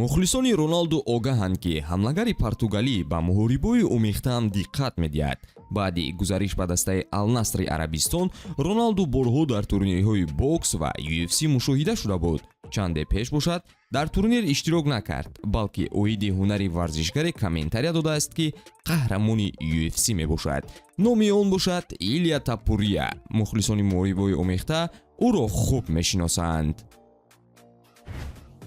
Мухлисони Роналду огаҳанд, ки ҳамлагари португалӣ ба муҳорибаҳои омехта ҳам диққат медиҳад. Баъди гузариш ба дастаи Алнасри Арабистон, Роналду борҳо дар турнирҳои бокс ва UFC мушоҳида шуда буд. Чанде пеш бошад, дар турнир иштирок накард, балки оиди ҳунари варзишгаре комментария додааст, ки қаҳрамони UFC мебошад. Номи он бошад Илия Тапурия. Мухлисони муҳорибаҳои омехта ӯро хуб мешиносанд.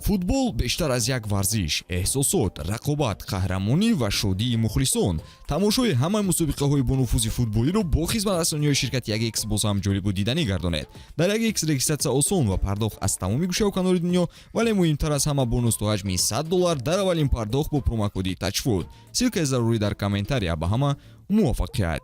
Футбол бештар аз як варзиш: эҳсосот, рақобат, қаҳрамонӣ ва шодии мухлисон. Тамошои ҳамаи мусобиқаҳои бонуфузи футболиро бо хизматрасониҳои ширкати 1X боз ҳам ҷолибу диданӣ гардонед. Дар 1X регистратсия осон ва пардохт аз тамоми гӯшаву канори дунё, вале муҳимтар аз ҳама, бонус то ҳаҷми 100 доллар дар аввалин пардохт бо промокоди ТАЧФУТ. Ссылкаи зарурӣ дар комментария. Ба ҳама муваффақият!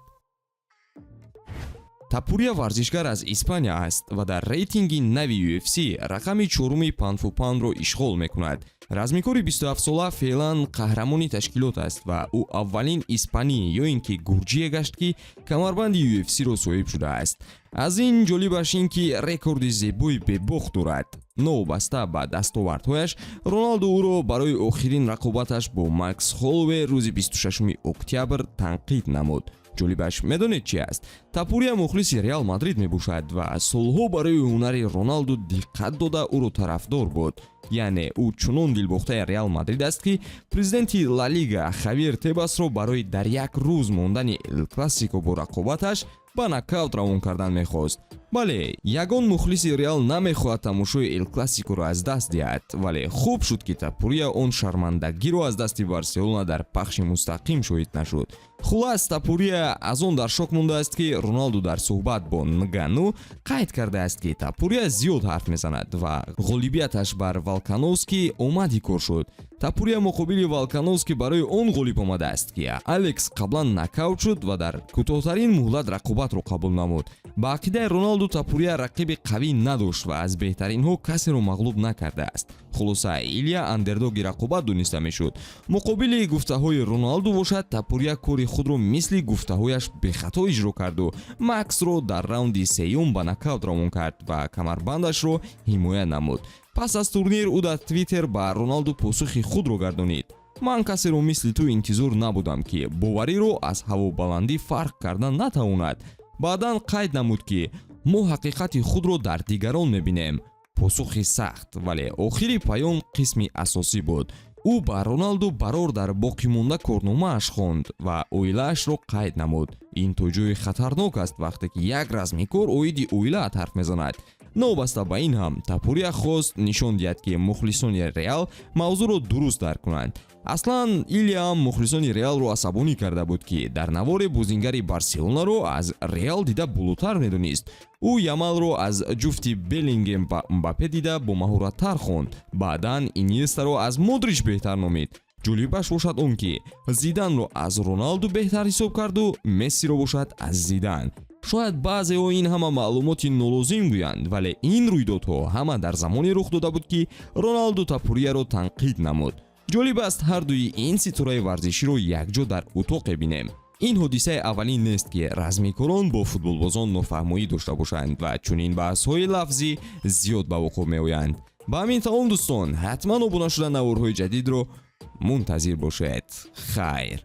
Тапурия варзишгар аз Испания аст ва дар рейтинги нави UFC рақами чоруми pound-for-pound-ро ишғол мекунад. Размикори 27-сола феълан қаҳрамони ташкилот аст ва ӯ аввалин испанӣ ё ин ки гурҷие гашт, ки камарбанди UFC-ро соҳиб шудааст. Аз ин ҷолибаш ин ки рекорди зебои бебохт дорад. Новобаста ба дастовардҳояш, Роналду ӯро барои охирин рақобаташ бо Макс Холлоуэй рӯзи 26 октябр танқид намуд. Ҷолибаш медонед чи аст? Тапурия мухлиси Реал Мадрид мебошад ва солҳо барои ҳунари Роналду диққат дода, ӯро тарафдор буд. Яъне ӯ чунон дилбохтаи Реал Мадрид аст, ки президенти Ла Лига Хавьер Тебасро барои дар як рӯз мондани Эл Классико бо рақобаташ ба нокаут равон кардан мехост. Бале, ягон мухлиси Реал намехоҳад тамошои Эл Классикоро аз даст диҳад, вале хуб шуд, ки Тапурия он шармандагиро аз дасти Барселона дар пахши мустақим шоҳид нашуд. Хулас, Тапурия аз он дар шок мондааст, ки Роналду дар суҳбат бо Нгану қайд кардааст, ки Тапурия зиёд ҳарф мезанад ва ғолибияташ бар Волкановский омади кор шуд. Тапурия муқобили Волкановский барои он ғолиб омадааст, ки Алекс қаблан нокаут шуд ва дар кӯтоҳтарин муҳлат рақобатро қабул намуд. Ба ақидаи Роналду, Тапурия рақиби қавӣ надошт ва аз беҳтаринҳо касеро мағлуб накардааст. Хулоса, Илия андердоги рақобат дониста мешуд. Муқобили гуфтаҳои Роналду бошад, Тапурия кори худро мисли гуфтаҳояш бехато иҷро карду Максро дар раунди сеюм ба нокаут равон кард ва камарбандашро ҳимоя намуд. Пас аз турнир ӯ дар Твиттер ба Роналду посухи худро гардонид: «Ман касеро мисли ту интизор набудам, ки бовариро аз ҳавобаландӣ фарқ кардан натавонад». Баъдан қайд намуд, ки мо ҳақиқати худро дар дигарон мебинем. Посухи сахт, вале охири паём қисми асосӣ буд. Ӯ ба Роналду барор дар боқимонда корномааш хонд ва оилаашро қайд намуд. Ин то ҷои хатарнок аст, вақте ки як размикор оиди оилаат ҳарф мезанад. Новобаста ба ин ҳам, Тапурия хост нишон диҳад, ки мухлисони Реал мавзӯъро дуруст дарк кунанд. Аслан, Илиям мухлисони Реалро асабонӣ карда буд, ки дар наворе бозингари Барселонаро аз Реал дида болотар медонист. Ӯ Ямалро аз ҷуфти Беллингем ва Мбаппе дида бомаҳораттар хонд. Баъдан Иньестаро аз Модрич беҳтар номид. Ҷолибаш бошад он, ки Зиданро аз Роналду беҳтар ҳисоб карду Мессиро бошад аз Зидан. Шояд баъзеҳо ин ҳама маълумоти нолозим гӯянд, вале ин рӯйдодҳо ҳама дар замоне рух дода буд, ки Роналду Тапурияро танқид намуд. Ҷолиб аст, ҳардуи ин ситораи варзиширо якҷо дар утоқе бинем. Ин ҳодисаи аввалин нест, ки размикорон бо футболбозон нофаҳмоӣ дошта бошанд ва чунин баҳсҳои лафзӣ зиёд ба вуқӯъ меоянд. Ба ҳамин тамом, дӯстон. Ҳатман обуна шуда, наворҳои ҷадидро мунтазир бошед. Хайр.